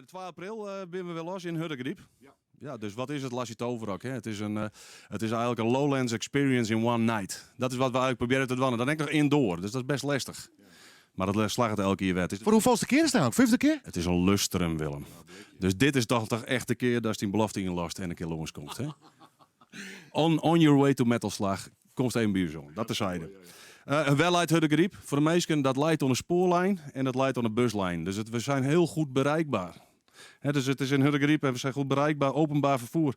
2 april binne we wer los yn Hurdegaryp. Ja. Ja, dus wat is it Lassie Toverrock? Hè? Het is eigenlijk een Lowlands experience in one night. Dat is wat we eigenlijk proberen te doen. En dan ek noch indoor, dus dat is best lestich. Mar dat slagget elke jier wer. Foar hoefolste kear is it eigentlik? Fyfde kear? It is in lustrum, Willem. Dus dit is toch echt de kear datst dyn belofte ynlost en in kear lâns komst. Hè? On your way to Metalslag komst even by ús oan. Dat terzijde. Wêr leit Hurdegaryp? Foar de minsken, dat leit oan de spoarlijn en dat leit oan de buslijn. Dus we zijn heel goed bereikbaar. Hè, dus it is yn Hurdegaryp en we zijn goed bereikbaar, openbaar vervoer.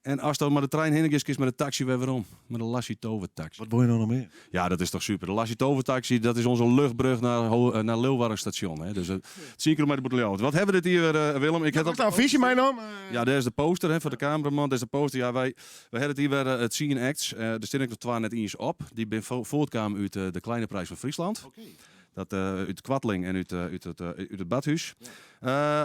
En ast mei de trein hinne giest, kinst mei de taksy wer werom. Mei de Lassie Tovertaxi. Wat wolle je no noch mear? Ja, dat is toch super. De Lassie Tovertaxi, dat is onze luchtbrug naar Leeuwarden station. Hè. Dus 10 kilometer bûten Ljouwert. Wat hawwe we dit jier, Willem? Ik ha in fyzje meinaam. Ja, dêr is de poster, hè, foar de kameraman. Dêr is de poster. Ja, wy hawwe dit jier wer 10 acts. Der steane ek noch twa net iens op. Dy binne fuortkaam út de Kleine Prijs van Friesland. Dat út Koartling en út it Badhús.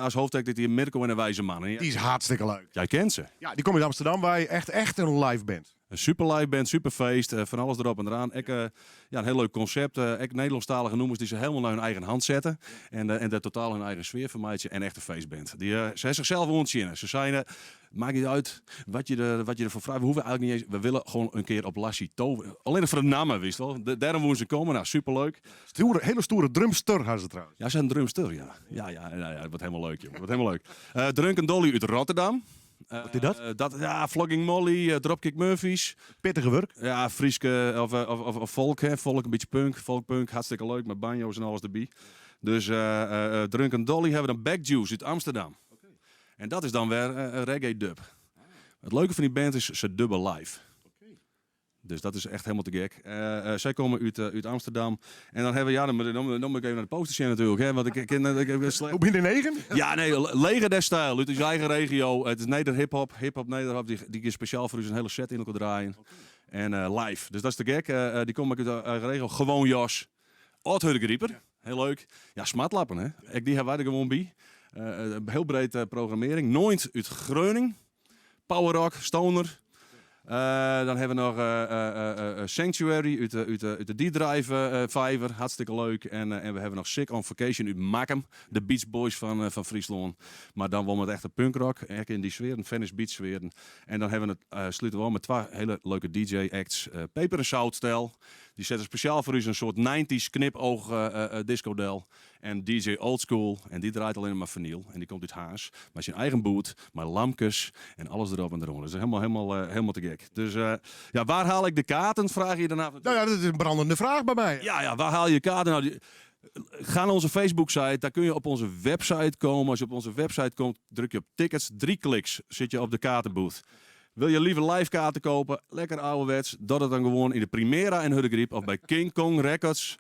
As hoofdact dit jier Mirko en de Wijze Mannen. Dy is hartstikke leuk. Jij kent se. Ja, dy komme út Amsterdam wei. Echt in live band. In super live band, super feest. Fan alles derop en deroan. Ek ja, in hiel leuk konsept. Ek Nederlânsktalige nûmers dy't se hielendal nei hun eigen hand sette. En dêr totaal hun eigen sfear fan meitsje. En echt in feestband. Dy, se ha sichsels oantsjinne. Se seine, maakt niet uit wat je ervoor vraagt. We hoeven eigenlijk niet eens, we willen gewoon een keer op Lassie Tover. Alleen foar de namme, witst wol. Dêrom woene se komme. Nou, superleuk. Stoere, hiele stoere drumster ha se trouwens. Ja, se in drumster, ja. Ja, it wurdt hielendal leuk, jongen. Wurdt hielendal leuk. Drunken Dolly út Rotterdam. Wat is dat? Dat, ja, Flogging Molly, Dropkick Murphys. Pittige wurk. Ja, Fryske of folk, hè. Folk, in bytsje punk. Folkpunk, hartstikke leuk, mei banjo's en alles derby. Dus Drunken Dolly hawwe we dan Backjuice út Amsterdam. En dat is dan wer in reggae dub. It leuke fan dy band is, se dubbe live. Dus dat is echt hielendal te gek. Sy komme út Amsterdam. En dan hawwe we, ja, dan moat ik even nei de poster sjen natuerlik. Hè, want ik slecht. Hoe binne de negen? Ja, nee, Leger des Stijl út ús eigen regio. It is neder hip-hop, hip-hop nederhop. Dy gean spesjaal foar ús in hiele set yn elkoar draaien. En live. Dus dat is te gek. Dy komme ek út de eigen regio. Gewoon Jos. Âld-Hurdegriper. Hiel leuk. Ja, smartlappen, hè. Ek dy hawwe wy der gewoan by. Hiel breed programmearring. Nooit út Greuning. Power rock, stoner. Dan hawwe we noch Sanctuary út de D-Drive Fiver. Hartstikke leuk. En we hawwe noch Sick on Vacation út Makkum. De Beach Boys fan Fryslân. Mar dan wol mei echte punkrock. Ek yn dy sfearen, Venice Beach sfearen. En dan hawwe we it, slute we ôf mei twa hiele leuke DJ-acts. Peper en Zout-stel. Dy sette spesjaal foar ús in soart nineties knipoog disco del. En DJ Old School, en dy draait allinne mar finyl. En dy komt út Harns, mei syn eigen booth, mei lampkes en alles derop en deroan. Dus helemaal, helemaal, helemaal te gek. Dus ja, waar haal ik de kaarten, vraag je daarna. Nou ja, dat is in brandende fraach by my. Ja, waar haal je kaarten? Nou, ga naar onze Facebook-site, daar kun je op onze website komen. Als je op onze website komt, druk je op tickets, 3 kliks zit je op de kaartenbooth. Wil je liever live kaarten kopen? Lekker ouderwets. Dat het dan gewoan yn de Primera in Hurdegaryp of by King Kong Records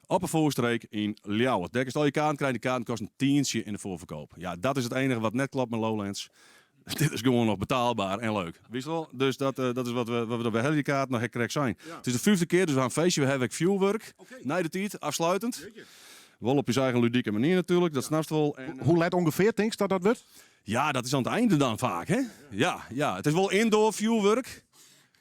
op 'e Voorstreek yn Ljouwert. Dêr kinst al je kaarten krije. De kaarten kosten in tientsje yn de foarferkoop. Ja, dat is it enige wat net klopt mei Lowlands. Dit is gewoan noch betaalbaar en leuk. Wist wol? Dus dat is wat we we helje kaarten noch krekt sein. It is de fyfde kear, dus we ha in feestje. We hawwe ek fjoerwurk. Nei de tiid, afsluitend. Wol op ús eigen ludike manier natuerlik, dat snapst wol. Hoe let ûngefear tinkst dat dat wurdt? Ja, dat is oan it einde dan faak, hè? Ja. It is wol indoor fjoerwurk.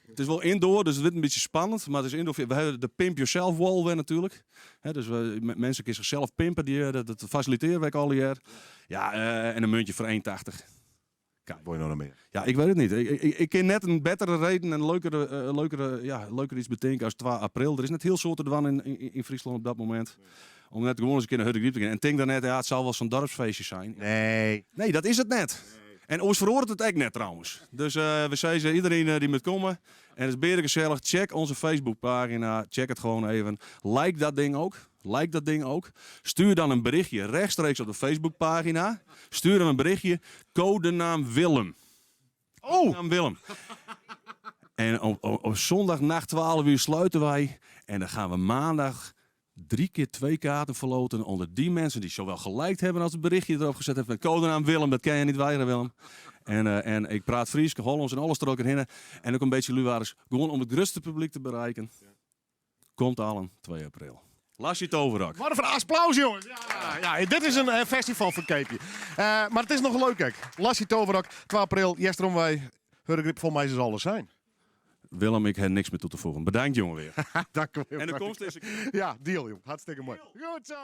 It is wol indoor, dus it wurdt in bytsje spannend. Mar it is indoor. We hawwe de Pimp Yourself Wall wer natuerlik. Hè, dus minsken kinne sichsels pimpe, dat fasilitearje wy ek allegear. Ja, en in muntje foar 1,80. Kijk. Wol je no noch mear? Ja, ik weet it net. Ik kin net in bettere reden en leukere, ja, leuker iets betinke as 2 april. Der is net hiel soad te dwaan yn Fryslân op dat momint. Om net gewoan ris in kear nei Hurdegaryp te gean. En tink dan net, ja, it sil wol sa'n doarpsfeestje zijn. Nee. Nee, dat is it net. En oars feroaret it ek net trouwens. Dus we sizze iedereen dy moat komme. En it is bearegesellich. Check onze Facebookpagina. Check it gewoon even. Like dat ding ook. Like dat ding ook. Stuur dan in berichtje rechtstreeks op de Facebookpagina. Stuur dan in berichtje. Codenaam Willem. Oh! Codenaam Willem. En op zondagnacht 12 uur sluiten wij. En dan gaan we maandag 3 keer 2 kaarten verloten onder die mensen die zowel geliked hebben als het berichtje erop gezet hebben met codenaam Willem. Dat kan je niet weigeren, Willem. En ik praat Frysk, Hollâns en alles der ook hinne. En ook in bytsje Leeuwarders. Gewoan om it grutste publyk te bereiken. Komt allen 2 april. Lassie Toverrock. Wat in applaus, jongens. Ja, dit is in festivalferkeapje. Mar it is noch leuk ek. Lassie Toverrock, 2 april, Easteromwei. Hurdegaryp, folgens my is alles sein. Willem, ik ha niks mear ta te foegen. Bedankt, jongen, wer. Dank je wel. En de komst is Ja, deal, jong. Hartstikke moai. Goed zo!